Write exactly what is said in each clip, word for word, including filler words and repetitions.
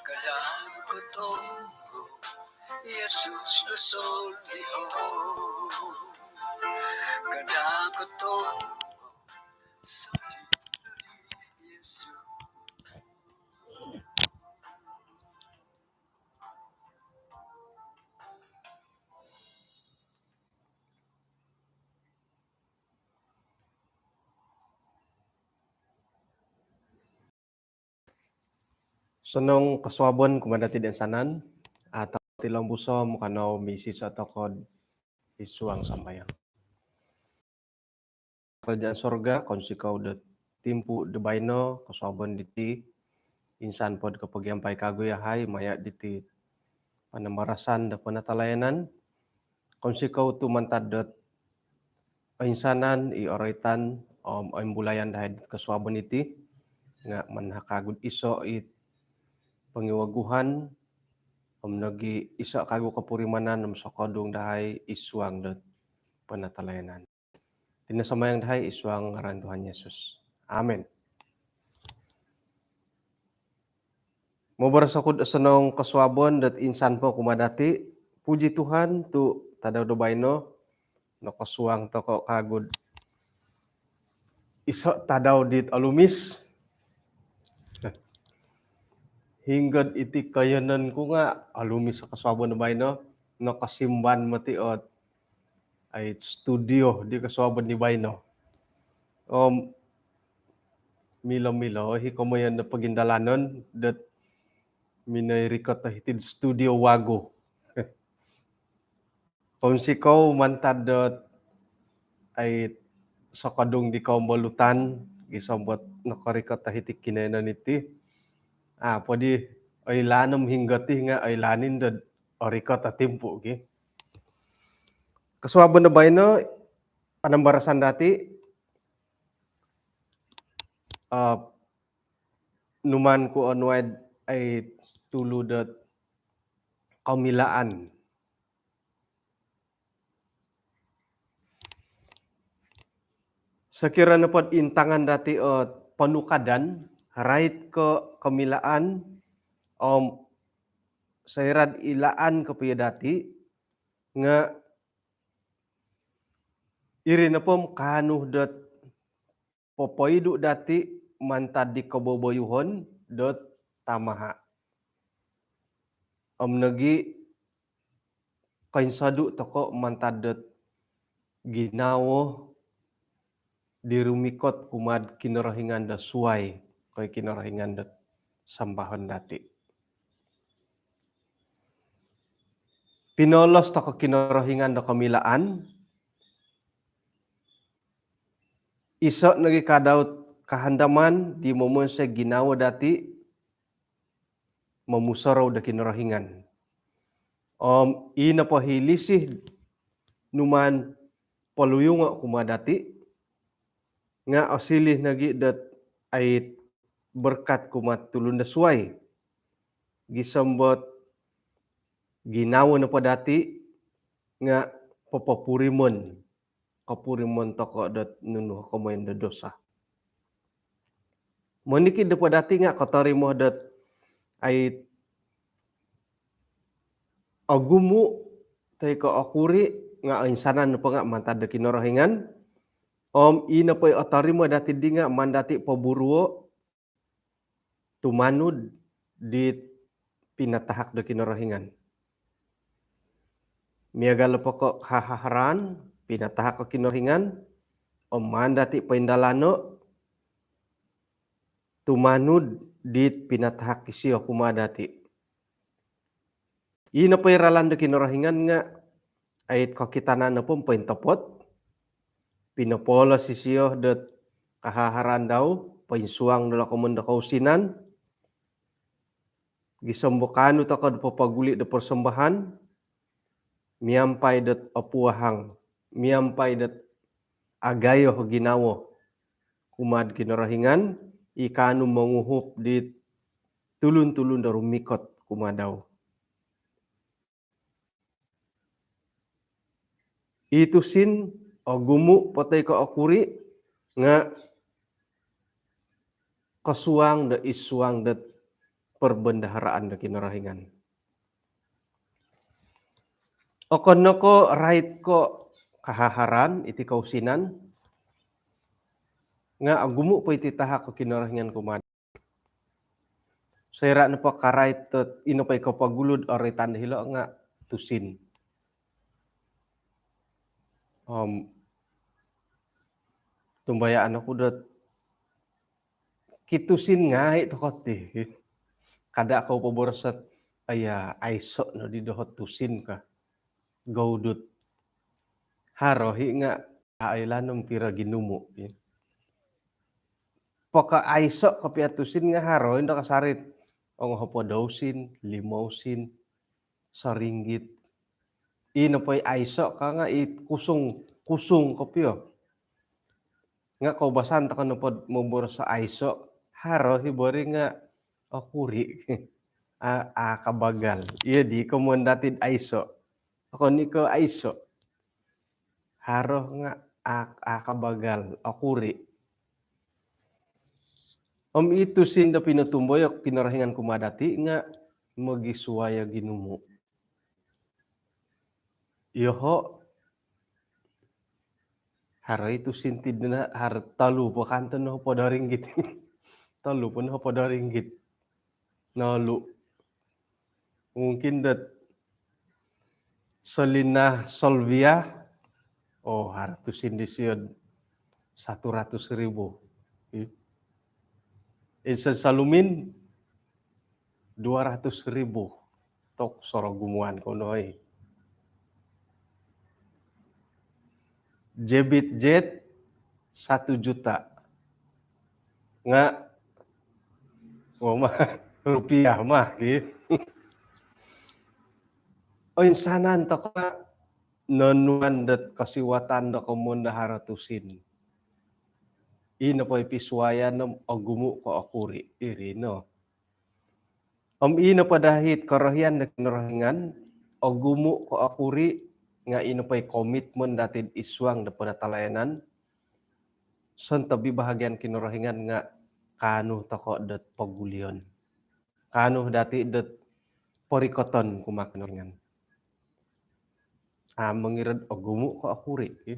Kada kotombo Yesus do soliho. Kada kotombo Yesus. Osonong kosuabon kumaa dati toinsanan, atau tilombuso om kanou misiso tokou id suang sambayang. Kerajaan sorga, kounsikou do timpu do baino, kosuabon diti, insan po do kopogiampai kagu yahai maya diti panambarasan do penatalayanan. Kounsikou tu mantad dot oinsanan i oroitan om oimbulayan dahai dot kosuabon iti, nga manahak kagu do iso i pongiwaguhan om nogi iso kagu kopurimanan om sokodung dahai id suang dot penatalayanan. Iti no sambayang dahai id suang ngaran Tuhan Yesus. Amin. Moboros oku do osonong kosuabon dot insan po kumaa dati. Puji Tuhan tu tadau do baino nokosuang tokou kagu do iso tadau dit olumis. Hinggo do iti koiyonon ku nga olumis o kosuabon do baino, nokosimban moti ot ai studio di kosuabon di baino. Om milo-milo i komoyon do pogindalanon dot minoi rikot o hiti id studio wagu. Kounsikou mantad dot ai sokodung di kombolutan gisom dot nokorikot o hiti kinoiyonon iti. Ah, podi oilaan om hinggo ti nga oilaan i dot orikot o timpu ki. Kosuabon do baino panambarasan dati, ah, numaan ku onuai do ai tulu dot komilaan. Sokiro nopo do intangan dati o ponukadan, rait ko komilaan, om soira do ilaan kopio dati, nga iri nopo om kaanu dot popoidu dati mantad di koboboyuhon dot tamaha. Om nogi koinsodu tokou mantad dot ginawo di rumikot kumaa do kinorohingan do suai, ko i kinorohingan dot sambahon dati. Pinolos tokou kinorohingan do komilaan, iso nogi kadau kahandaman di momonsoi ginawo dati momusorou do kinorohingan. Om i nopo i lisi numaan poluyungo kumaa dati nga osiliu nogi dot ai berkat kumaa tulun do suai. Gisom dot ginawo nopo dati nga popopurimon, kopurimon tokou dot nunu komoyon do dosa. Monikid nopo dati nga kotorimo dot ai ogumu toi ko okuri nga oinsanan nopo nga mantad do kinorohingan. Om i nopo i otorimo dati di nga maan dati poburuo tumanud di pinatahak do kinorohingan. Miagal nopo ko kahaharaan, pinatahak o kinorohingan, om maan dati poindalano tumanud di pinatahak isio kumaa dati. I nopo i ralan do kinorohingan nga ai kokitanan nopo om pointopot, pinopoolos isio dot kahaharaan dau, poinsuang do lokomon do kousinan. Gisom do kaanu tokou do popoguli do porsombahan miampai dot opuahang, miampai dot agayo ginawo kumaa do kinorohingan, i kaanu monguhup di tulun-tulun do rumikot kumaa dau. I tusin, ogumu po toi ko okuri, nga kosuang do isuang do perbendaharaan do Kinorohingan. Okon no ko rait ko kahaharan iti kousinan, nga ogumu po iti tahak o Kinorohingan kumaa. Soira nopo karait dot ino po i kopogulu do oroitan do hilo nga tusin. Om tumbayaan oku dot kitusin ngai tokou ti. Kada kou poboros dot, aya, aiso no di doho tusin ka. Goudut. Haro i nga, a, oilaan om piro ginumu. Pokoiso kopio tusin nga haro i do kasari. Ongo hopod o usin, limo usin, soringgit. I nopo i aiso ka nga i kusung, kusung kopio. Nga koubasan tokou nopo do moboros aiso, haro i bo ri nga okuri. A, a kabagal. Iyo di komoyon dati do aiso. Okon i ko aiso. Haro nga a, a kabagal, okuri. Om i tusin do pinotumboyo Kinorohingan kumaa dati nga mogisuai o ginumu. Yoho, haro i tusin ti dino, haro tolu po kanto no hopod o ringgit. Tolu po no hopod o ringgit. Nolu. Mungkin dot Selina Solvia, oh, haro tusin disio do satu ratus ribu. I. Insan Salumin, dua ratus ribu. Tok sorogumu an kono i. Jebit Jet, satu juta. Nga, oh, mah, rupiah mah, ki. Oinsanan tokou nga nonuan dot kosiwatan do komoyon do haro tusin. I nopo i pisuayan om ogumu ko okuri, iri no. Om i nopo dahai it korohian do Kinorohingan, ogumu ko okuri, nga i nopo i komitmen dati id suang do penatalayanan, sontob i bahagian Kinorohingan nga kaanu tokou dot pogulion. Kaanu dati dot porikoton kumaa Kinorohingan. A, mongirad ogumu ko okuri, ki.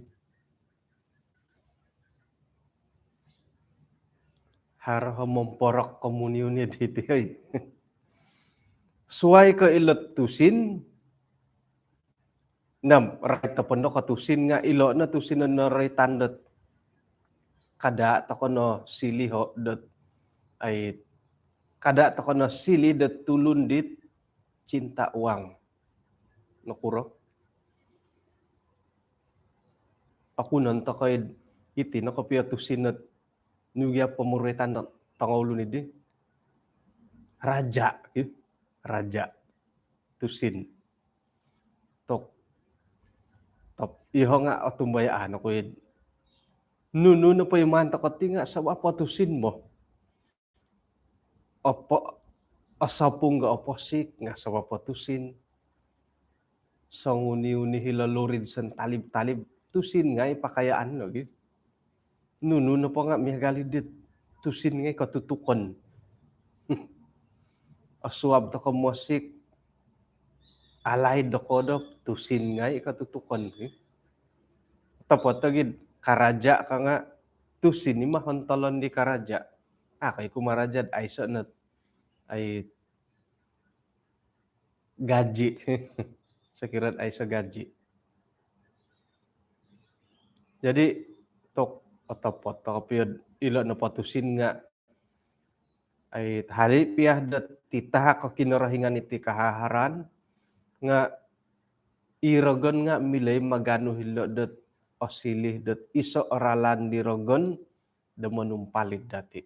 Haro momporok komunion i diti, oi. Suai ko ilo tusin, nam, rait tokou nondo ko tusin nga ilo no tusin no oroitan dot kada tokou no siliho dot, ai, kada tokou no sili dot tulun dit cinta uang. Nokuro? Aku nonton ko iti no kopio tusin no nugia pomoroitan do tongoulun di. Raja, gitu. Raja. Tusin. Tok. Top. Iho nga otumbayaan oku id. Nunu nopo i maan tokou ti nga sabab po tusin mo. Opo, osopung ga oposik nga sabab po tusin. Songuni-uni hilo lurid sontalib-talib, tusin ngai pakayaan lagi. Nunu nopo nga miagal i dit tusin ngai kotutukon. Osuab tokou mosik, alaid do kodop, tusin ngai kotutukon. Topot lagi karaja ka nga tusin i ma hontolon di karaja. A, kai ku maraja do aiso no, ai, gaji. Sokiro do aiso gaji. Jadi, tok otopot, tok kopio ilo nopo tusin nga, ai, hali pia do titahak o Kinorohingan iti kahaharan, nga i rogon nga milo i maganu hilo dot osiliu dot iso ralan di rogon do monumpalid dati.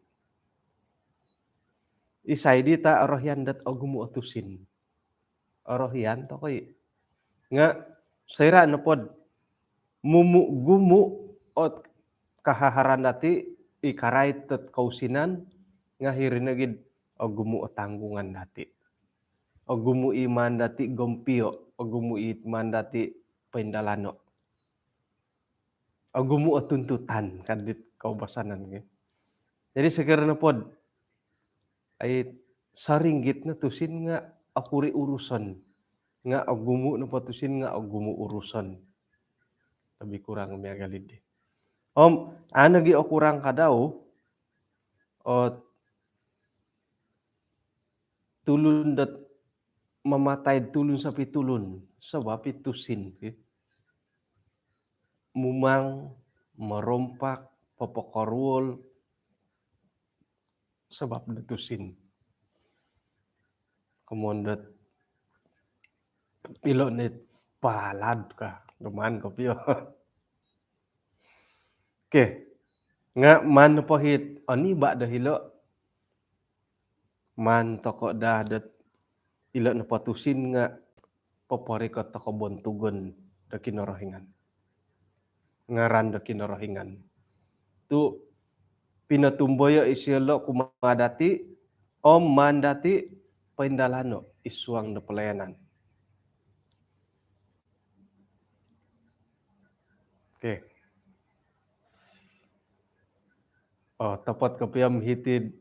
Isai di ta orohian dot ogumu o tusin? Orohian tokou i. Nga soira nopo do mumu-gumu o kahaharan dati i karait dot kousinan, nga hiri nogi do ogumu o tanggungan dati. Ogumu i maan dati gompio, ogumu i maan dati poindalano. Ogumu o tuntutan, ka dit koubasanan, ki. Jadi sokiro nopo do ai saringgit no tusin nga okuri uruson. Nga ogumu nopo tusin nga ogumu uruson. Lebih kurang miagal di. Om, anu gi okurang kadau, o, tulun dot mamatai tulun sapi tulun, sebab i tusin, ki. Mumang, merompak, popokoruol, sebab do tusin. Komon dot ilo nit palad ka, geman kopio. Oke. Nga maan nopo hiti, oni ba do hilo. Maan toko daa dot ilo nopo tusin nga poporikot toko bontugon do Kinorohingan. Ngaran do Kinorohingan. Tu pinotumboyo isio lo kumaa dati, om maan dati poindalano id suang do pelayanan. Oke. Oh, tepat kopio om hiti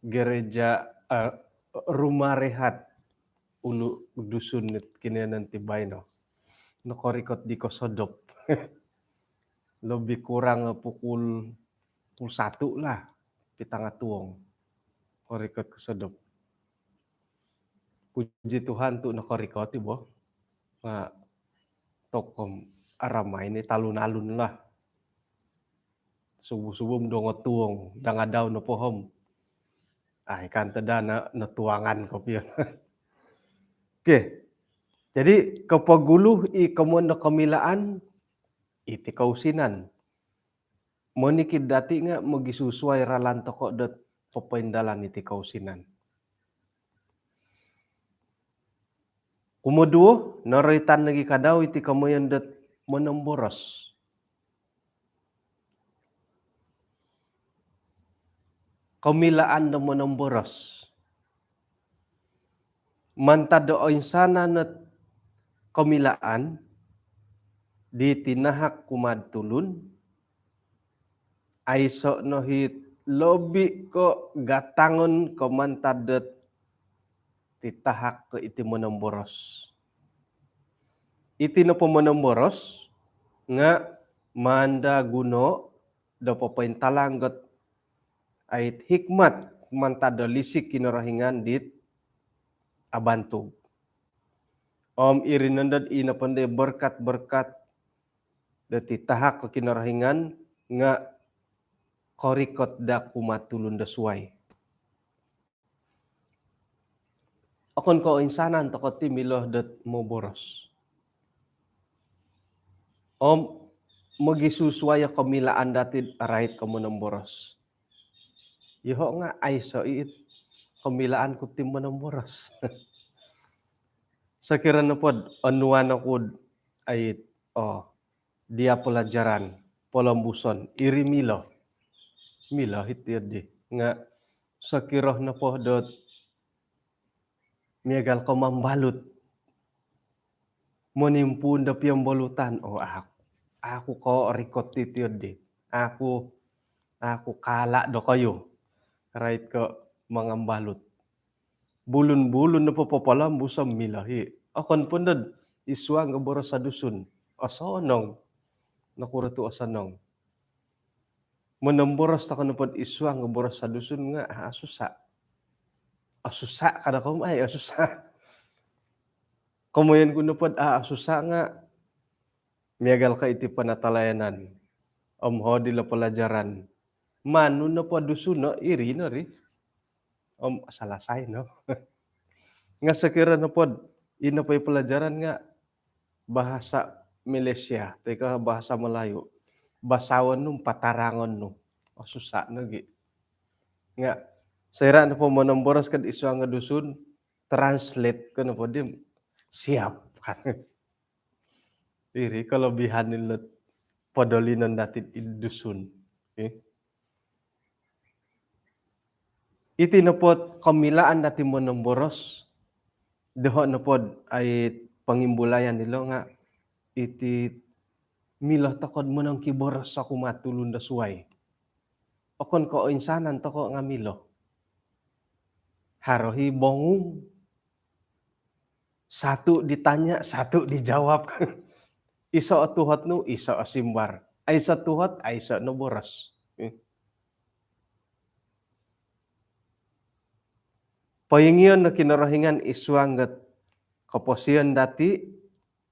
gereja, eh, rumah rehat ulu Dusun kinoyonon ti baino. Nokorikot di kosodop. Lebih kurang pukul, pukul satu lah, di tengah tuong. Korikot kosodop. Puji Tuhan tu nokorikot i bo. Nga tokom aramai ni talun-alun lah. Subuh-subuh om dongotuong, dangadau nopo om. Ai, kan tedana notuangan kopio. Oke. Jadi, kopogulu i komon do komilaan, iti kousinan. Monikid dati nga mogisusuai ralan toko dot popoindalan iti kousinan. Kumoduo, noroitan nogi kadau iti komoyon dot monomboros. Komilaan do monomboros. Mantad do oinsanan ot komilaan di tinahak kumaa'd tulun, aiso no hiti lobi ko gatangon ko mantad dot titahak ko iti monomboros. Iti nopo monomboros nga maan daa guno do popointalang dot ait hikmat mantad do lisi Kinorohingan dit abantug. Om iri nondo dot ino pondo berkat-berkat do titahak ko Kinorohingan nga korikot daa kumaa tulun do suai. Okon ko oinsanan toko ti milo dot moboros. Om mogisusuai o komilaan dati rait ko monomboros. Yoho nga aiso it komilaan ku ti monomboros. Sokiro nopo dot onuan oku dot ait, oh, dia pelajaran polombuson, iri milo. Milo hiti di. Nga sokiro nopo dot miagal ko mambalut. Monimpuun do piombolutan, oh, aku, aku korikot iti di. Aku, aku kala dokoyu. Rait ko mangambalut. Bulun-bulun nopo popolombus om milo i. Okon pondo dot id suang do boros Dusun. Osonong. Nokuro tu osonong? Monomboros toko nopo dot id suang do boros Dusun nga, ah, susa. Ah, susa kada ko om, ai, ah, susa. Komoyon ku nopo dot, ah, susa nga miagal ko iti penatalayanan. Om hodi lo pelajaran. Manu nopo Dusun no, iri no ri. Om selesai no. Nga sokiro nopo dot ino po i pelajaran nga bahasa Malaysia, toi ko bahasa Melayu. Basaon nu, patarangon nu. Oh, susa nogi. Nga soira nopo monomboros ko id suang do Dusun, translate ko nopo di siap kan. Iri kelebihan ilo podolinon dati id Dusun. Okey. Iti nopo dot komilaan dati monomboros, doho nopo dot ai pongimbulayan dilo nga iti milo toko dot monongkiboros kumaa tulun do suai. Okon ko oinsanan toko nga milo. Haro i bongung. Satu ditanya, satu dijawab. Iso o tuhot nu, iso o simbar. Aiso tuhot, aiso no boros. Poingion no Kinorohingan id suang dot koposion dati,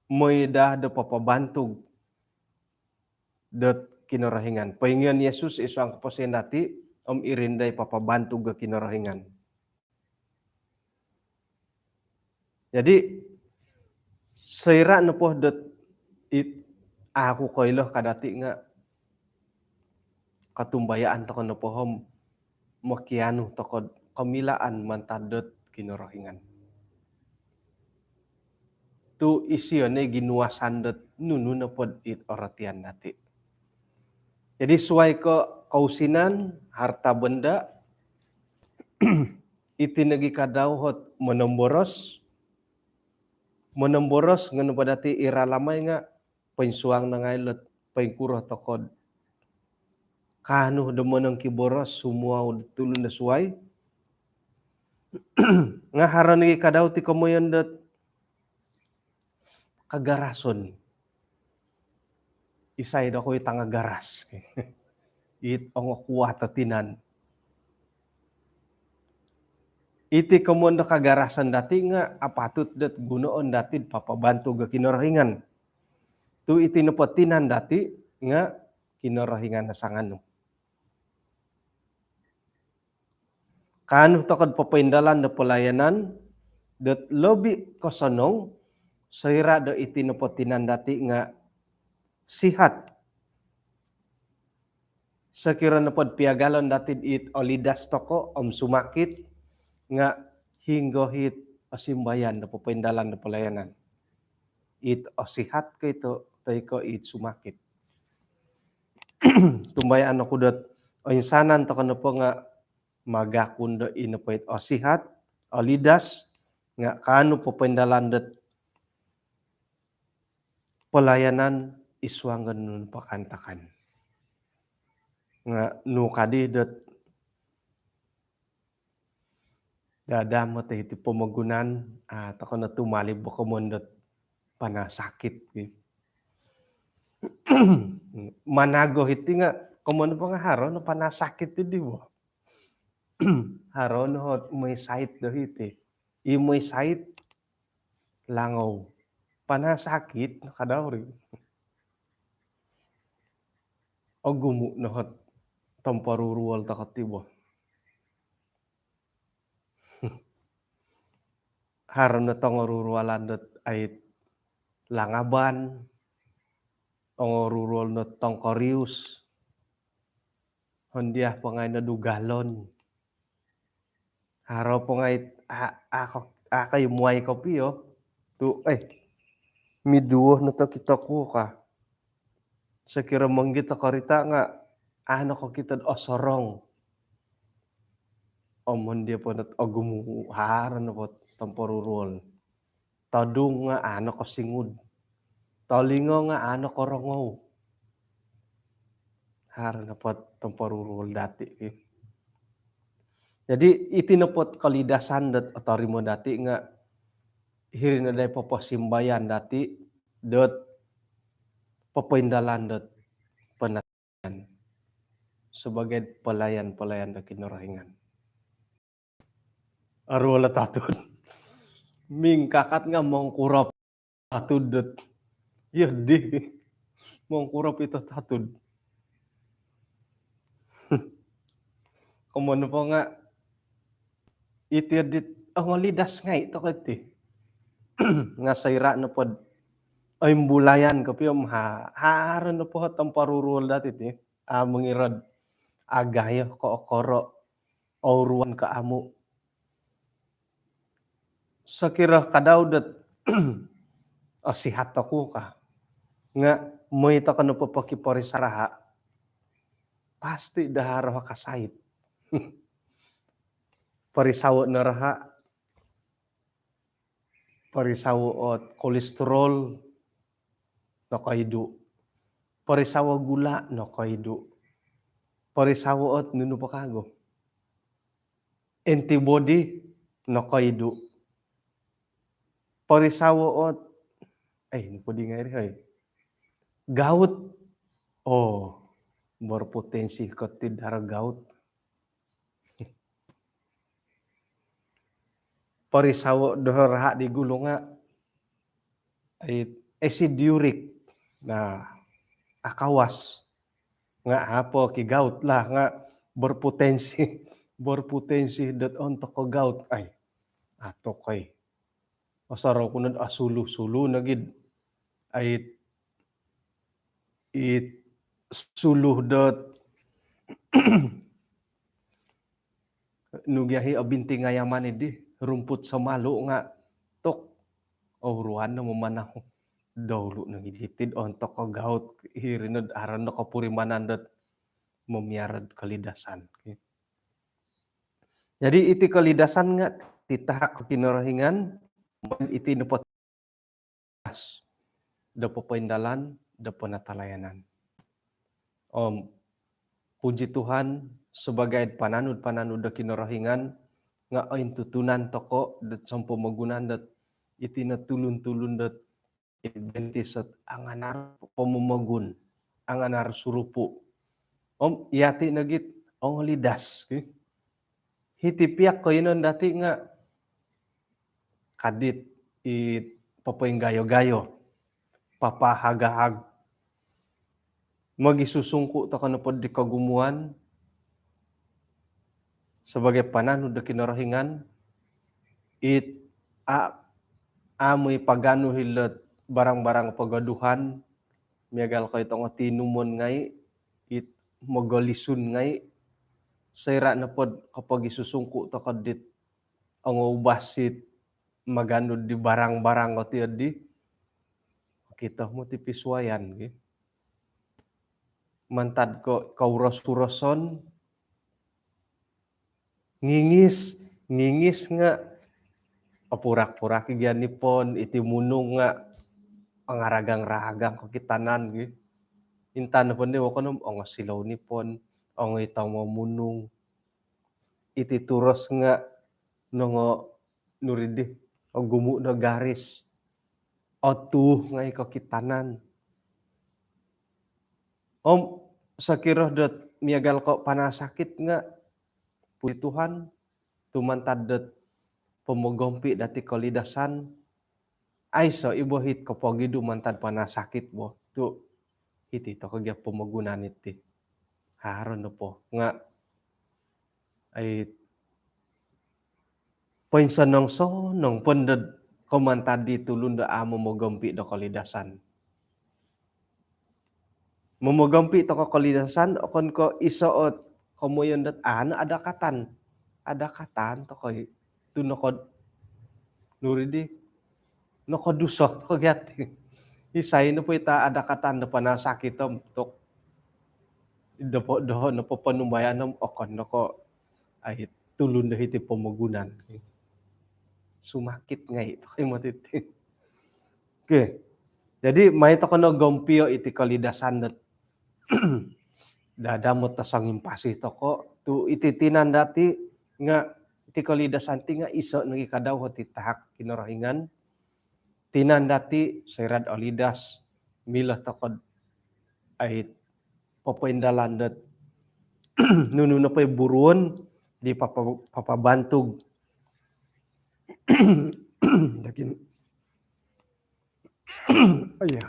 mooi daa do papabantug dot Kinorohingan. Poingion Yesus id suang koposion dati, om iri no daa i papabantug do Kinorohingan. Jadi, soira nopo dot it, au oku koilo ka dati nga kotumbayaan tokou nopo om mokianu tokou do komilaan mantad dot Kinorohingan. Tu isio no i ginuasan dot nunu nopo dot it orotian dati. Jadi suai ko kousinan, harta benda, iti nogi ka dau ot monomboros. Monomboros nga nopo dati iralamai nga poinsuang no ngai lo dot poingkuro tokou do kaanu do monongkiboros sumuang do tulun do suai. Nga haro nogi ka dau ti komoyon dot kagarason. Isai dokoyu i tangagaras? It ongokuat o tinan. Iti komoyon do kagarasan dati nga apatut dot gunoon dati do papabantug do Kinorohingan. Tu iti nopo tinan dati nga Kinorohingan o sanganu. Kaanu tokou do popoindalan do pelayanan dot lobi kosonong soira do iti nopo tinan dati nga sihat. Sokiro nopo do piagalon dati do it olidas tokou om sumakit, nga hinggo it osimbayan do popoindalan do pelayanan? It osihat ko ito, toi ko it sumakit? Tumbayaan oku dot oinsanan tokou nopo nga magakun do i nopo it osihat, olidas, nga kaanu popoindalan dot pelayanan id suang do nunu nopo kaantakan. Nga nu kadi dot dadam ot hiti pomogunan, ah, tokou no tumalib bo komoyon dot panasakit, ki. Manago hiti nga komoyon nopo nga haro no panasakit di bo. Haro no ot mooi sait do hiti. I mooi sait langou. Panasakit no ka dau ri. Ogumu no ot tomporuruol tokou ti bo. Haro no tongoruruolan dot ait langaban, ongoruruol no tongkorius, hondia po ngai no dugalon. Haro po ngai, a, a, a, kai muai kopio. Tu, eh, miduo no tokito ku ka. Sokiro monggit o korita nga, a, nokokito do osorong. Om hondia po no ogumu, haro nopo tomporuruol. Todung nga a nokosingud. Tolingo nga a nokorongou. Haro nopo tomporuruol dati, ki. Jadi, iti nopo kolidasan dot otorimo dati nga hiri no daa i poposimbayan dati dot popoindalan dot pena- sebagai pelayan-pelayan do Kinorohingan. Aru olah tatud. Mingkakat nga mongkurop tatud dot. Iyo di. Mongkurop ito tatud. Komoyon nopo nga iti dit ongolidas ngai tokou ti. Nga soira nopo do oimbulayan kopio om ha, haro nopo tomporuruol dati ti. A, mongirad agayo ko okoro, ouruan ko amu. Sokiro ka dau dot, oh, sihat oku ka. Nga mooi tokou nopo pokiporisa raha. Pasti daa haro kasait. Porisao no raha. Porisao ot kolesterol, nokoidu. Porisao gula, nokoidu. Porisao ot nunu po kagu. Antibody, nokoidu. Porisawo ot, eh, nopo di ngai ri, hoi. Gaut. Oh, berpotensi ko ti daro gaut. Porisawo do raha di gulu nga, ai, acid uric. Nah, akawas. Nga apo ki gaut lah, nga berpotensi, berpotensi dot ontok ko gaut. Ai, ato koi. Osorou ku nod asulu-sulu nogi. Ai, it sulu dot nugiahi obinting ayaman idi, rumput semalu nga tok. Oh, ruan no memanau dahulu nogi ditid ontok ko gaut, hiri nod aron no kopurimanan dot memiarad kolidasan. Jadi iti kolidasan nga titahak ko Kinorohingan, iti nopo do popoindalan do penatalayanan. Om, puji Tuhan, sebagai pananud-pananud do Kinorohingan, nga ointutunan toko dot sompomogunan dot iti no tulun-tulun dot Adventist dot anganar pomomogun, anganar surupu. Om, yati nogi ongolidas, ki. Hiti pia koiyonon dati nga kadit i popoinggayo-gayo, papahag-ahag. Mogisusungku toko nopo di kogumuan sebagai pananud do Kinorohingan, it a, amu i paganu hilo dot barang-barang pogoduhan, miagal ko it ongo tinumon ngai, it mogolisun ngai, soira nopo do kopogisusungku toko dit ongo ubas it maganu di barang-barang ko ti di, okito moti pisuayan, ki. Mantad ko kouros-uroson, ngingis, ngingis nga opurak-purak i gia nipon, iti munung nga angaragang-rahagang kokitanan, ki. Intan nopo di wokon om ongo silou nipon, ongo itomo munung. Iti turos nga nongo nuridi, ogumu do garis, otuuh ngai kokitanan. Om, sokiro dot miagal ko panasakit nga, puji Tuhan, tu mantad dot pomogompi dati kolidasan, aiso i bo hit kopogidu mantad panasakit bo. Tu hiti toko gia pomogunan iti. Haro nopo nga, ai, poinsonong-sonong pon dot ko mantad di tulun do amu momogompi do kolidasan. Momogompi toko kolidasan, okon ko iso ot komoyon dot ano adakatan. Adakatan toko i tu noko nuridi, nokoduso toko gia ti. Isai nopo ita adakatan do panasakit om tok. Dopo, doho nopo ponumbayaan om okon no ko, ai, tulun do hiti pomogunan. Sumakit ngai toko i moti ti. Okey. Jadi, mai toko no gompio iti kolidasan dot dadamot do songimpasi toko, tu iti tinan dati nga iti kolidasan ti nga iso nogi kadau hiti tahak Kinorohingan. Tinan dati soira do olidas, milo toko do, ai, popoindalan dot nunu nopo i buruon di papa, papabantug. Dakin. Iya.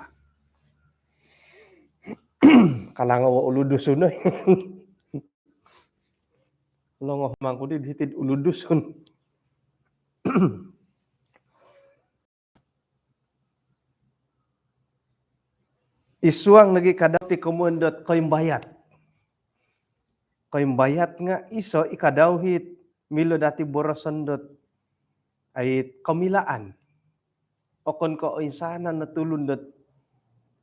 Kalangou o uludus, oi. Longoh mangku di hiti do uludus. Id suang nogi kadau ti komoyon dot koimbayat. Koimbayat nga iso i kadau hiti milo dati boroson dot, ai, komilaan. Okon ko oinsanan no tulun dot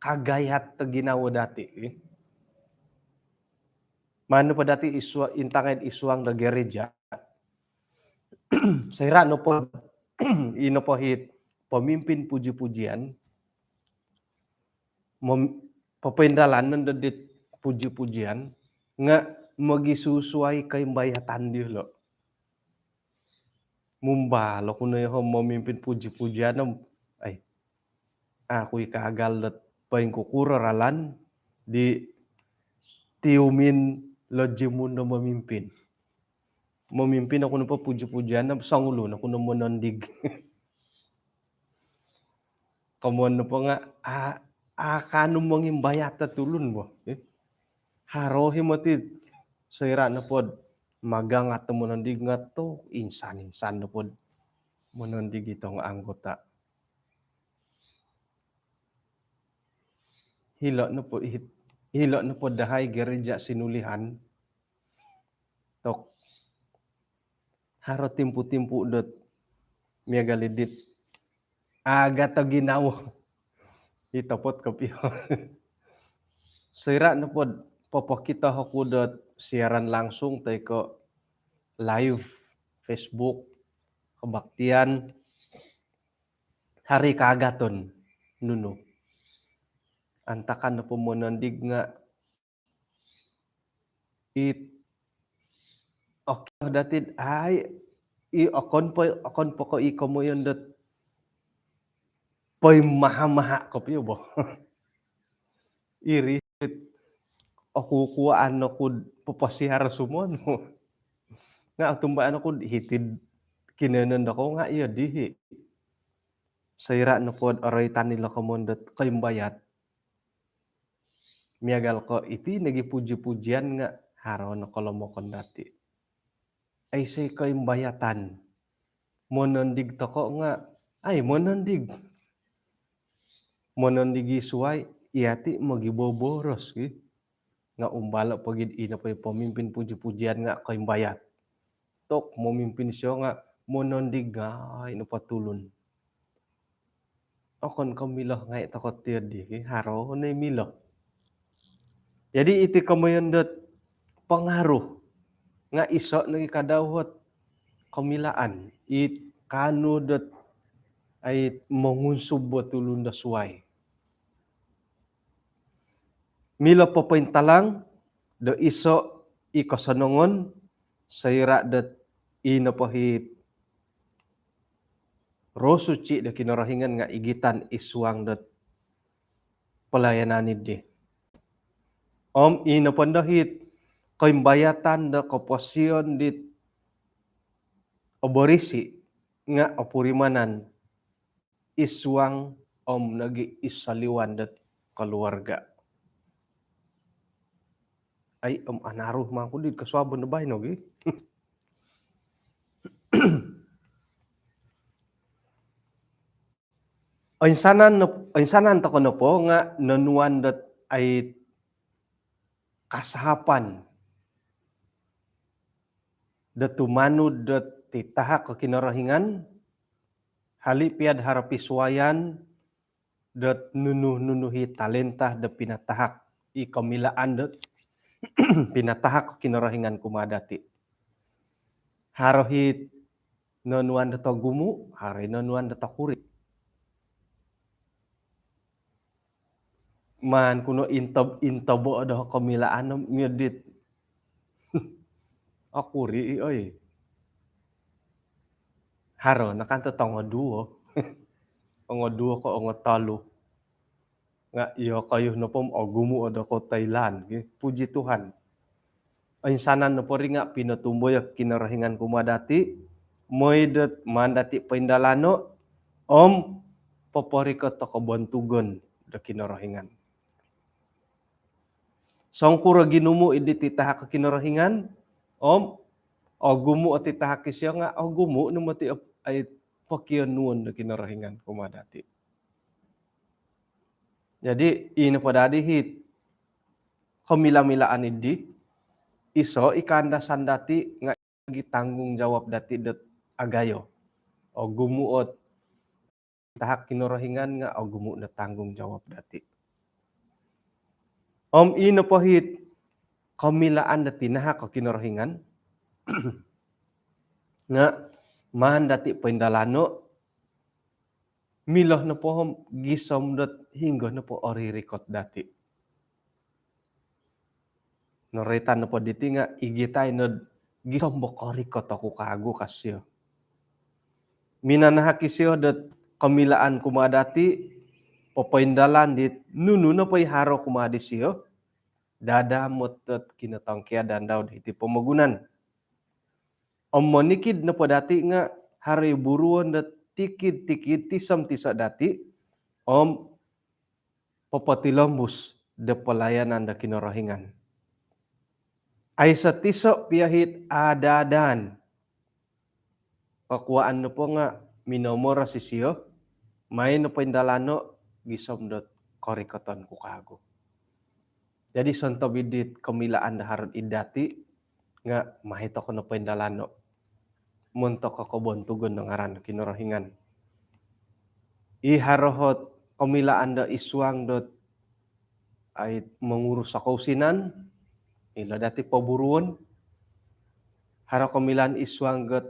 kagayat do ginawo dati. Maan nopo dati id sua-, intangai id suang do gereja. Soira nopo, i nopo hiti pemimpin puji-pujian, mem-, popoindalanon do dit puji-pujian, nga mogisusuai koimbayatan diolo. Mumbal oku no yoho mamimpin puji-pujian om, ai, aku i kaagal dot poingkukuro ralan di tiumin lojimun do mamimpin. Mamimpin oku nopo puji-pujian om songulun oku no monondig. Komoyon nopo nga, a, a kaanu mongimbayat o tulun bo. Eh, haro hi moti soira nopod magangat o monondig nga tu insan-insan nopod monondig i tongo anggota. Hilo nopo, hit-, hilo nopo dahai gereja Sinulihan, tok, haro timpu-timpu dot miagal i dit agato ginawo i topot kopio. Soira nopod popokito oku dot siaran langsung toi ko live Facebook, kebaktian, haro i kaagaton nunu. Antakan nopo monondig nga it, okito dati, ai, i okon po, okon po ko i komoyon dot poimaha-maha kopio bo. Iri it okukuaan oku poposiar sumonu. Nga otumbayaan oku hiti'd kinoiyonon dokoyu nga iyo dii. Soira nopod oroitan ilo komoyon dot koimbayat, miagal ko iti nogi puji-pujian nga haro no kolomokon dati. Aiso i koimbayatan. Monondig toko nga, ai, monondig. Monondig i suai, yati mogiboboros gi. Nga umbalo pogi ino po i pemimpin puji-pujian nga koimbayat. Tok, memimpin isio nga monondig ngai nopo tulun. Okon ko milo ngai toko tiodi, ki, haro no i milo. Jadi iti komoyon dot pengaruh nga iso nogi kadau ot komilaan, it kaanu dot, ai, mongunsub o tulun do suai. Milo popointalang do iso i kosonongon soira dot i nopo it Roh Suci do Kinorohingan nga igitan id suang dot pelayanan dii. Om i nopo ndo it koimbayatan do koposion dit oborisi nga opurimanan id suang om nogi id soliwan dot keluarga. Ai, om anaru mangku di kosuabon do baino gi. Oinsanan nop-, oinsanan toko nopo nga nonuan dot, ai, kasahapan do tumanud dot titahak o Kinorohingan, hali piad haro pisuayan dot nunu-nunu i talenta do pinatahak, i komilaan dot pinatahak o Kinorohingan kumaa dati. Haro it nonuan dot ogumu, haro i nonuan dot okuri. Maan ku no intob-, intobo do komilaan no miodit. Okuri i, oi. Haro no kan to tongo duo. Ongo duo ko ongo tolu. Nga iyokoyu nopo om ogumu o do ko Thailand, ki. Puji Tuhan. Oinsanan nopo ri nga pinotumboyo Kinorohingan kumaa dati, moi dot maan dati poindalano, om poporikot o kobontugon do Kinorohingan. Songkuro ginumu idi titahak o Kinorohingan, om ogumu o titahak isio nga ogumu no moti, ai, pokionuon do Kinorohingan kumaa dati. Jadi, i nopo dadi it komila-milaan idi, iso i kaandasan dati nga nogi tanggungjawab dati dot agayo. Ogumu ot tahak Kinorohingan nga ogumu no tanggungjawab dati. Om i nopo it komilaan do tinahak o Kinorohingan nga maan dati poindalano, milo nopo om gisom dot hinonggo nopo oririkot dati. Noroitan nopo diti nga igitai nod gisom bo korikot oku kagu, ka sio. Minanahak isio dot komilaan kumaa dati, popoindalan dit nunu nopo i haro kumaa disio, dadamot dot kinotongkiadan dau hiti pomogunan. Om monikid nopo dati nga haro i buruon dot tikid-tikid, tiso-tiso dati, om popotilombus do pelayanan do Kinorohingan. Aiso tiso pia it ada-adaan. Kokuaan nopo nga minomoros isio, mai no poindalano gisom dot korikoton ku kagu. Jadi sontob id dit komilaan do haro id dati nga mai toko no poindalano montok kobontugon do ngaran Kinorohingan. I haro ot komilaan do id suang dot ai mongurus o kousinan, ilo dati poburuon. Haro komilaan id suang dot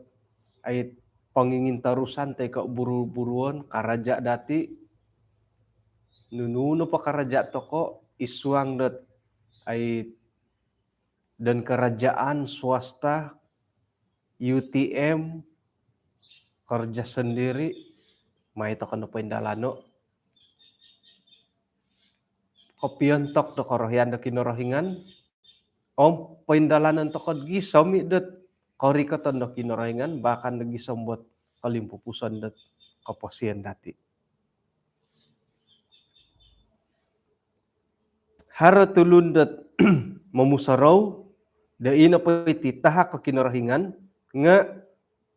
ai pongingintorusan toi ko buru-buruon, karaja dati. Nunu nopo karaja toko, id suang dot ai dan kerajaan, swasta, U T M, kerja sendiri, mai toko no poindalano. Kopiontok do korohian do Kinorohingan, om poindalanon toko gisom i dot korikoton do Kinorohingan, bahkan do gisom dot kolimpupuson dot koposion dati. Haro tulun dot momusorou do ino po iti tahak o Kinorohingan nga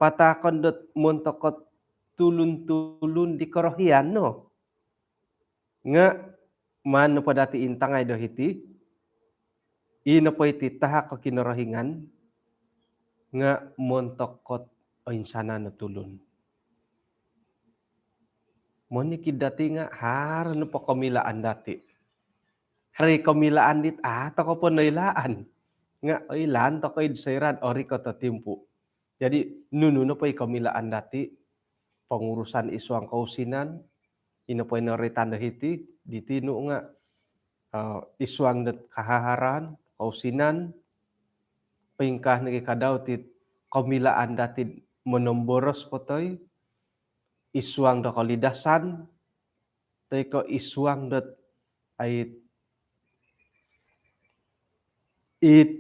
patahakon dot montok tulun-tulun di korohian no. Nga maan nopo dati intangai do hiti, ino po iti tahak o Kinorohingan nga montok oinsanan o tulun. Monikid dati nga haro nopo komilaan dati. Haro i komilaan dit a toko po noilaan. Nga oilaan toko id soira do orikot o timpu. Jadi nunu nopo i komilaan dati, pongurusan id suang kousinan, ino po i noroitan do hiti, diti nu nga, eh, id suang dot kahaharan, kousinan, poingkaa nogi kadau ti komilaan dati monomboros po toi, id suang do kolidasan, toi ko id suang dot ai it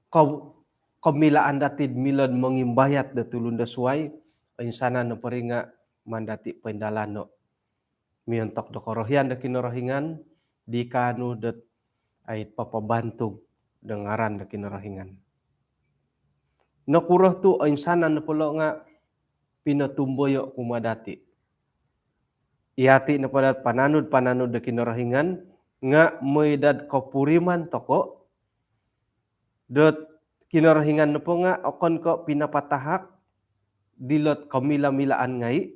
ko-, komilaan dati milo do mongimbayat do tulun do suai, oinsanan nopo iri nga maan dati poindalano miontok do korohian do Kinorohingan, di kaanu dot ai papabantug do ngaran do Kinorohingan. Nokuro tu oinsanan nopo ilo nga pinotumboyo kumaa dati. Yati nopo dot pananud-pananud do Kinorohingan nga mooi dot kopuriman toko dot Kinorohingan nopo nga okon ko pinapatahak dilo ot komila-milaan ngai,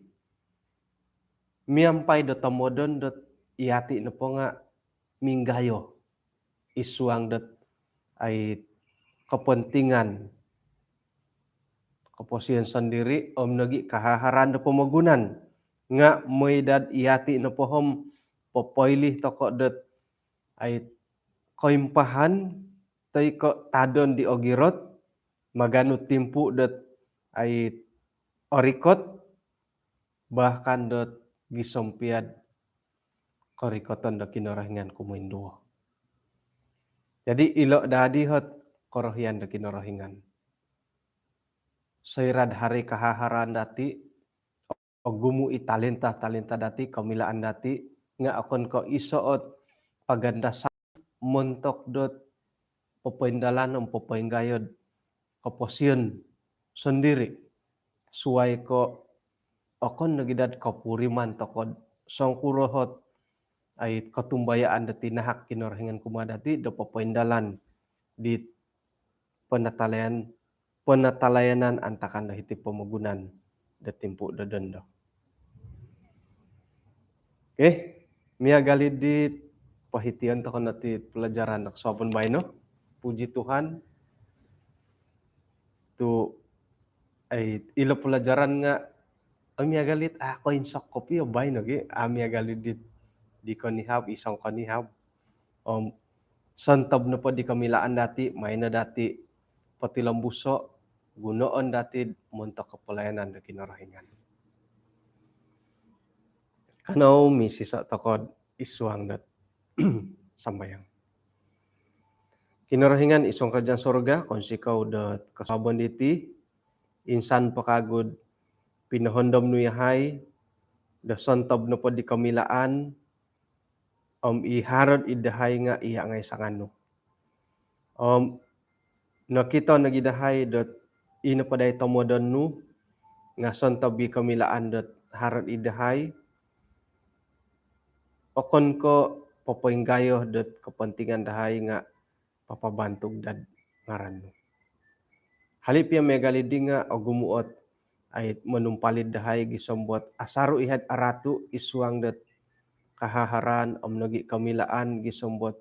miampai do tomodon dot yati nopo nga minggayo id suang dot ai kepentingan, koposion sendiri om nogi kahaharan do pomogunan. Nga mooi dot yati nopo om popoilo toko dot ai koimpahan toi ko tadon di ogirot, maganu timpu dot ai orikot, bahkan dot gisom pia do korikoton do Kinorohingan kumoinduo. Jadi ilo dadi ot korohian do Kinorohingan. Soira do haro i kahaharan dati, ogumu i talenta-talenta dati, komilaan dati, nga okon ko iso ot pagandasan montok dot popoindalan om popoinggayo do koposion sendiri. Suai ko okon nogi dot kopuriman toko do songkuro ot ai kotumbayaan do tinahak Kinorohingan kumaa dati do popoindalan di penatalayan-, penatalayanan antakan do hiti pomogunan do timpu do dondo. Okey, miagal i di pohition toko no ti pelajaran do kosuabon baino. Puji Tuhan. Tu ai ilo pelajaran nga, a, miagal it, a, koinsok kopio baino gi, a, miagal i di, di konihab, isong konihab. Om sontob nopo di komilaan dati, mai no dati potilombuso, gunoon dati montok pelayanan do Kinorohingan. Kanou misiso' toko'd isuang dot sambayang. Kinorohingan isuang kerajaan sorga, kounsikou dot kosuabon diti, insan po kagu'd pinohondom nu iyahai do sontob nopo di komilaan om i harod id dahai nga' iya' ngai' sanganu. Om nokito nogi dahai dot ino po dai tomodon nu nga' sontob i komilaan dot harod id dahai, okon ko' popoinggayo dot kepentingan dahai nga' papabantug dad ngaran nu. Hali' pia miagal iddi nga' ogumu' ot ai monumpalid dahai gisom dot asaru' iyahai'd aratu' isuang dot kahaharan om nogi' komilaan gisom dot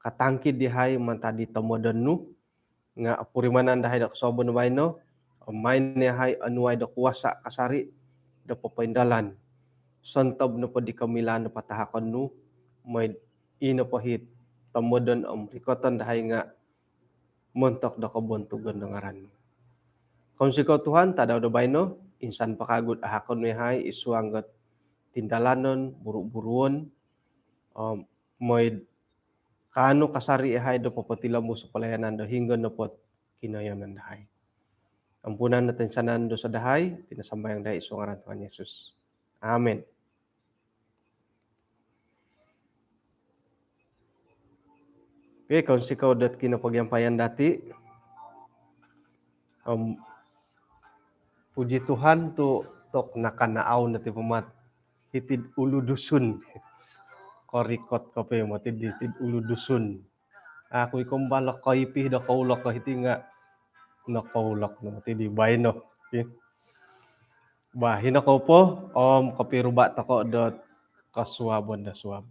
katangkid iyahai mantad di tomodon nu, nga' opurimanan dahai do kosuabon baino om main iyahai onuai do kuasa' kasari' do popoindalan sontob nopo di komilaan do patahakon nu, moi'd ino po hi tomodon om rikoton dahai nga' montok do kobontugon do ngaran nu. Kounsikou Tuhan, tadau do baino insan po kagu'd ahakon nu iyahai isuang dot tindalanon, buru-buruon om moi'd kaanu kasari' iyahai do popotilombus pelayanan do hinonggo nopo't kinoyonon dahai. Ampunan no toinsanan dosa dahai, iti no sambayang dahai isuang ngaran Tuhan Yesus. Amin. Okey, kounsikou dot kinopogiampayan dati'. Om puji Tuhan tu' tok nakanaau no ti pomat hiti'd Ulu Dusun. Korikot kopio moti di hiti'd Ulu Dusun. Aku i kombalo koipi do koulok ko hiti nga' nokoulok no moti di baino. Okey. Bah, hino kou po om kopiruba' toko' dot kosuabon do suab.